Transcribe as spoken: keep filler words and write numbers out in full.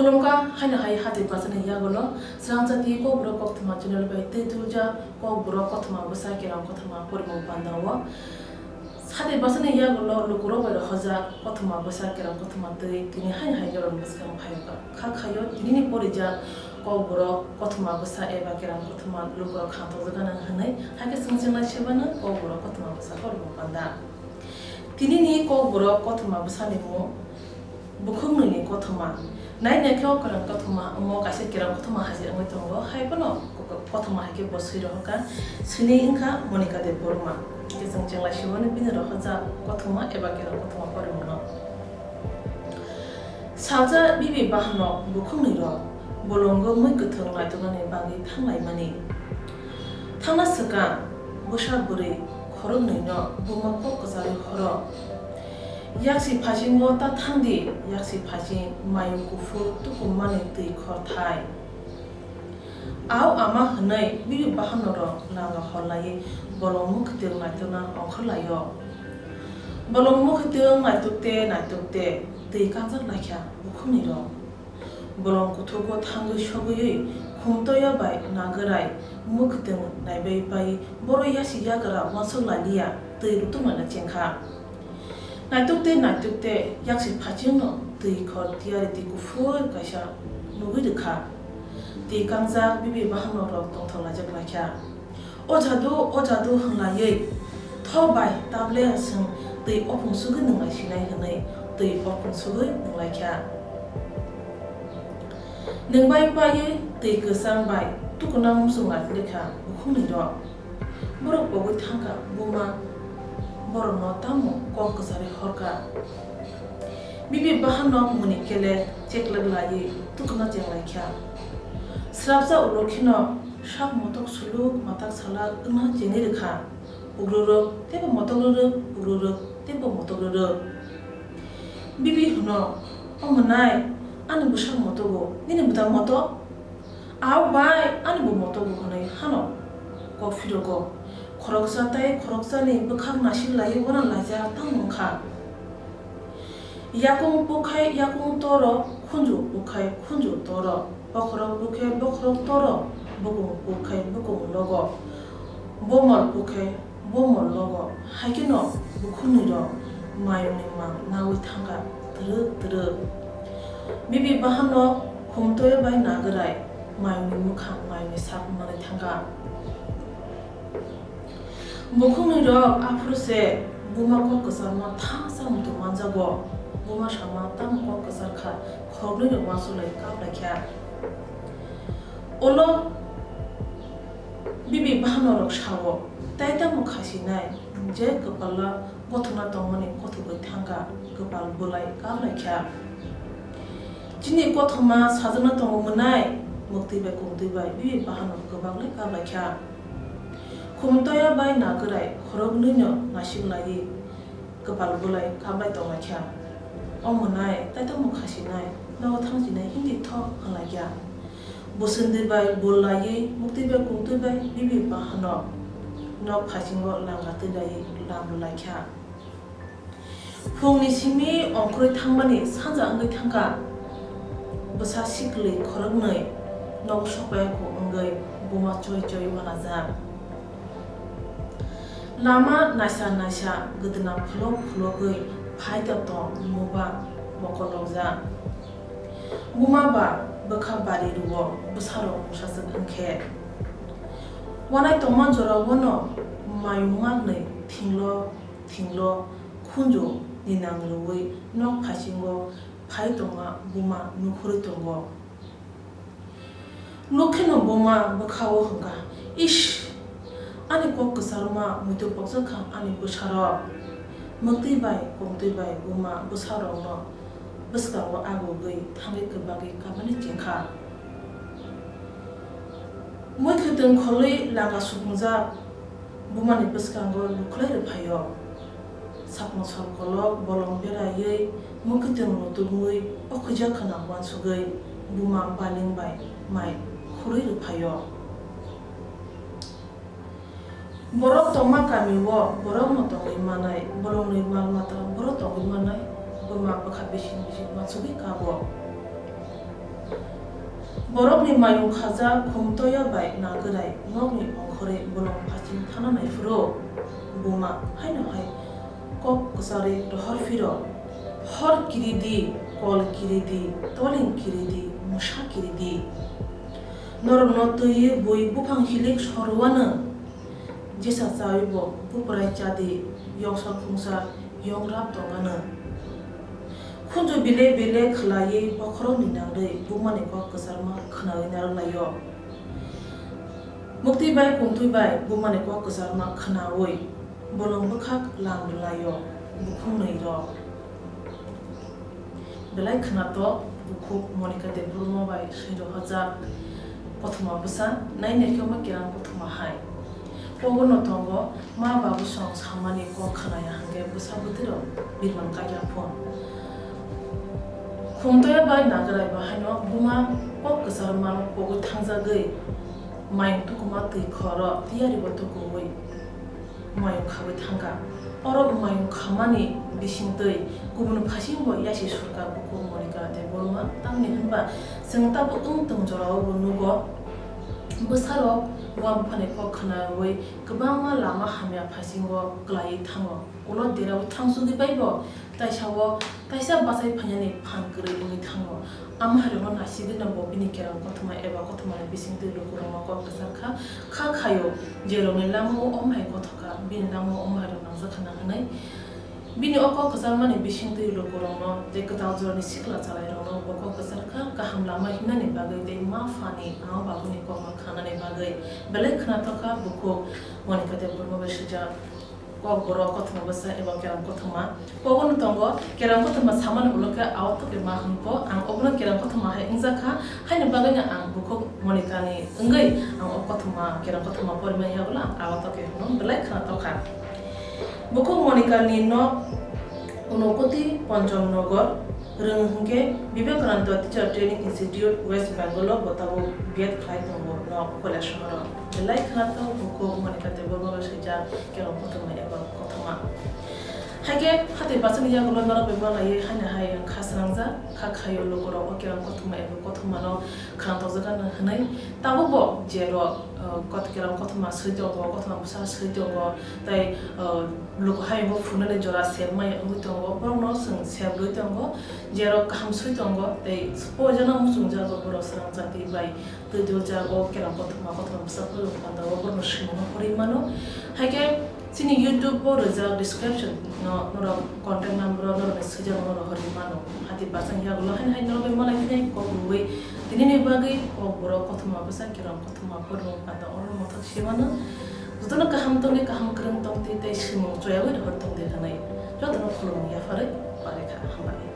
Khulumkha haino hai hati bachani yagulo srang jati Kokborok Koktwma channel bai twi tuljak Kokborok Koktwma bwsa kerang koktwma porimung panda o. Hati bachani yagulo lukurok bai rohorjak koktwma bwsa kerang koktwma twi tini haino hai norokni bwskango phaio kha khaio tinini porijak Kokborok Koktwma bwsa eba kerang koktwma lukurok khanthokjak gana hwnwi hakhe chwng chwng lai sebano Kokborok Koktwma bwsa porimung panda. Tinini Kokborok Koktwma bwsani mung Bukhuknwini kothoma. Nai naikhe o kwrwng kothoma omo kaisa kerong kothoma hajir wngwi tongo. Hai phano ko-, kothoma hai khe bo swi rohorkha. Swini wngkha Monika Debbarma. Hwnkhe chwng chengla siwani bini rohorjak kothoma eba kerong kothoma porimungno. Salsa bibi bahanok bukhuknwi rok bolongo mui kwthwng naitoknani bagwi thanglaimani. Thangna swkang bwsa bwrwi khoroknwino buma kok kwcharwi horo. Yaksi phasingo ta thangdi, yaksi phasing mayung kuphur tukummani twi khorthai. Au ama hwnwi bibi bahanorok langa horlaiwi bolong mwkhwtwng naitokna ongkhorlaio. Bolong mwkhwtwng naitokte naitokte twi kanjak laikha bukhuknwirok. Bolong kuthugo thangwi sogwi khumtoya bai nagwrai mwkhwtwng naibai bai boro yasi yagra uansuk lailiya twi rutuk laina chengkha. Naituk tei naituk tei yaksi phachingno twi khor tiyari twi kuphur kaisa nugwi rwkha. Twi kangjak bibi bahanorok tongthok laijak laikha. O jadu, o jadu hwnlaiwi tho bai table chwng twi ophung sugwi nwnglai sinai hwnwi twi ophung sugwi nwnglaikha. Nwngbai paiwi twi kwchang bai tukuna muchung lai lekha bukhuknwirok. Borok pogwi thangkha buma borokno tamo kok kwcharwi horkha. Bibi bahanok muni kele cheklwk laiwi tukuna chenglaikha. Srapsa ulo kheno sak motok suluk matak salak wngna chengwi rwkha. Pugrurok teibo motok rwrwk, pugrurok teibo motok rwrwk. Bibi hwno, "O mwnai, ani bwsak motogo, nini bwdang motok?" "Au bai, ani bo motogo," hwnwi hano kok phirogo. Khoroksa tei khoroksani bwkhak nasik laiwi uana laijak tamo wngkha. Yakung pukhai yakung toro, khunju pukhai khunju toro, bokhorok pukhai bokhorok toro, bukung pukhai bukung logo, bomol pukhai bomol logo, hai kheno bukhuknwirok mayungni mang naui thangkha twrwk twrwk. Bibi bahanok khumtoya bai nagwrai mayungni mwkhang mayungni sak manwi thangkha. Bukhuknwirok aphuru se buma kok kwcharma tha samung tong manjago. Buma sama tamo kok kwchar kha, khoroknwirok uansuk lai kap lai kha. Ulo bibi bahanorok sao, "Tai tamo kha sinai, je kwpala gothokna tongmani kothogwi thangkha, kwpal bwlai kap lai kha." Chini kothoma sajwkna tongo mwnai, mwktwi bai kungtwi bai bibi bahanok kwbak lai kap lai kha. Khumtoya bai nagwrai khoroknwino nasik laiwi kwpal bwlai kap lai tong lai kha. O mwnai, tai tamo kha sinai, nogo thang sinai hindi tho hwnlai kha. Bwswndwi bai bul laiwi, mwktwi bai kungtwi bai bibi bahanok nok phasingo langa twi laiwi lam rw lai kha. Phungni simi ongkhorwi thangmani sanja wngwi thangkha. Bwsa sikli khoroknwi nogo sokpaiya kho wngwi buma choi choi uanajak. Lama naisa naisa gwdwna pholok phologwi phaida tong buma mokolokjak. Buma ba bwkha bari rwo bwsarok mungsaswk wngkhe. Wanai tongma jorao bono mayung maknwi thinglo thinglo khunju ninang rwui nok phasingo phai tongma buma nukhurwi tongo. Nuk kheno buma bwkhao hwnkha, "Ish! Ani kok kwcharma muitu pokjak kha ani bwsarok." Mwktwi bai kongtwi bai buma bwsarokno bwskango agugwi thangwi kwbagwi kapani chengkha. Mui khwtwng kholwi langa supungjak bumani bwskango lukhlai rwphaio. Sakno sol kolok bolong beraiwi mwkhwtwng lutubwi okhuijak khwna uansugwi buma baling bai mai khurwi rwphaio. Borok tongma kamio borokno tongwi manai, bolongni mal mata borok tongwi manai, buma bwkha bising bising uansugwi kabo. Borokni mayung khaja khumtoya bai nagwrai nokni ongkhorwi bolong phasing thana naiphuru buma haino hai kok kwcharwi rohor phiro, "Hor kiridi, kol kiridi, toling kiridi, mwsa kiridi. Norokno twiwi bui buphang hilik soruano, jesa chawi bo buprai chadi, yongsar khungsar, yong rap tongano." Khunju bile bile khwlaiwi bokhorokni nangrwi bumani kok kwcharma khwnawi narwk laio. Muktwi bai kumtwi bai bumani kok kwcharma khwnawi bolong bwkhak lam rwlaio bukhuknwi rok. Belai khwnatok bukhuk Monika Debbarma bai swi rohorjak kothoma bwsa, nai naikhe omo kerang kothoma hai. Kogono tongo, ma babu song samani kok khwnaya hwnkhe bwsa bwtwirok birman kaiya phun. Khumtoya bai nagwrai bo haino buma kok kwcharmano pogwi thangjagwi mayung tukuma twi khoro tiyari bo tukuwi mayung khawi thangkha. Oro mayung khamani bisingtwi kubun phasing bo yasi surkha bukhuk Monika Debbarma. Tamni hwnba chwng tabuk wng tong jorao bo nugo, bwsarok buma buphani kok khwnawi kwbangma lama hamya phasingo kwlaiwi thango. Ulo derao thangsugwi bai bo taisa o taisa bachai phainani phan kwrwi wngwi thango. Amo hairokno naisigwino bo bini kerong kothoma eba kothomani bisingtwi lukurokno kok kwchar kha, kha khaio, jerokni langmao omo hai kothokha, bini langmao omo hairok nangjakha na hwnwi. Bini o kok kwcharmani bisingtwi lukurokno tei kwtal jorani sikla chalairokno bo kok kwchar kha, kaham lama himnani bagwi tei ma phani ama babuni kokno khanani bagwi. Belai khwnatok kha bukhuk Monika Debbarma bai swijak. Kokborok kothoma bwsa eba kerang kothoma. Kogono tongo, kerang kothoma samani ulo khe aoto khe ma hwnko, ang obono kerang kothoma hai wngjakha, haini bagwino ang bukhuk Monikani wngwi ang o kothoma, kerang kothoma porimani yagulo ang aoto khe hwno, belai khwnatok kha. Bukhuk Monikani nok Unokoti Poncham Nagar, Rwng hwnkhe Vivekananda Teacher Training Institute, West Bengal o bo tabuk B Ed khlai tongo nok Kailashahar o. Belai khwnatok bukhuk Monika Debbarma bai swijak kerong kothoma eba kothoma. Haikhe hati bachani yagulo norok bai malaiwi haino hai kha swnamjak, kha khaio lukurok o kerong kothoma eba kothomano khwnatok jagano hwnwi. Tabuk bo jerok, uh, kot-, kerong kothoma swi tongo, kothoma bwsa swi tongo, tei, uh, luku hayungo phunani jora sebmaya wngwi tongo, borokno chwng sebrwi tongo. Jerok kaham swi tongo, tei poijano muchungjago borok srang jati bai twi duljago, kerong kothoma, kothoma bwsa phuru panda o borokno swimungno horwi mano. Haikhe chini YouTube o rijak description no norok contact number o norokni swijak norok horwi mano. Hati bachang yagulo haino hai norok bai malai khe kok rwui tinini bagwi kokborok kothoma bwsa kerong kothoma phuru panda oro mothok se mano. Jotono kaham tongdi, kaham kwrwng tongdi tei swimung choyaui rohor tongdi hwnwi jotono khulumung yapharwi pare kha. Hambai.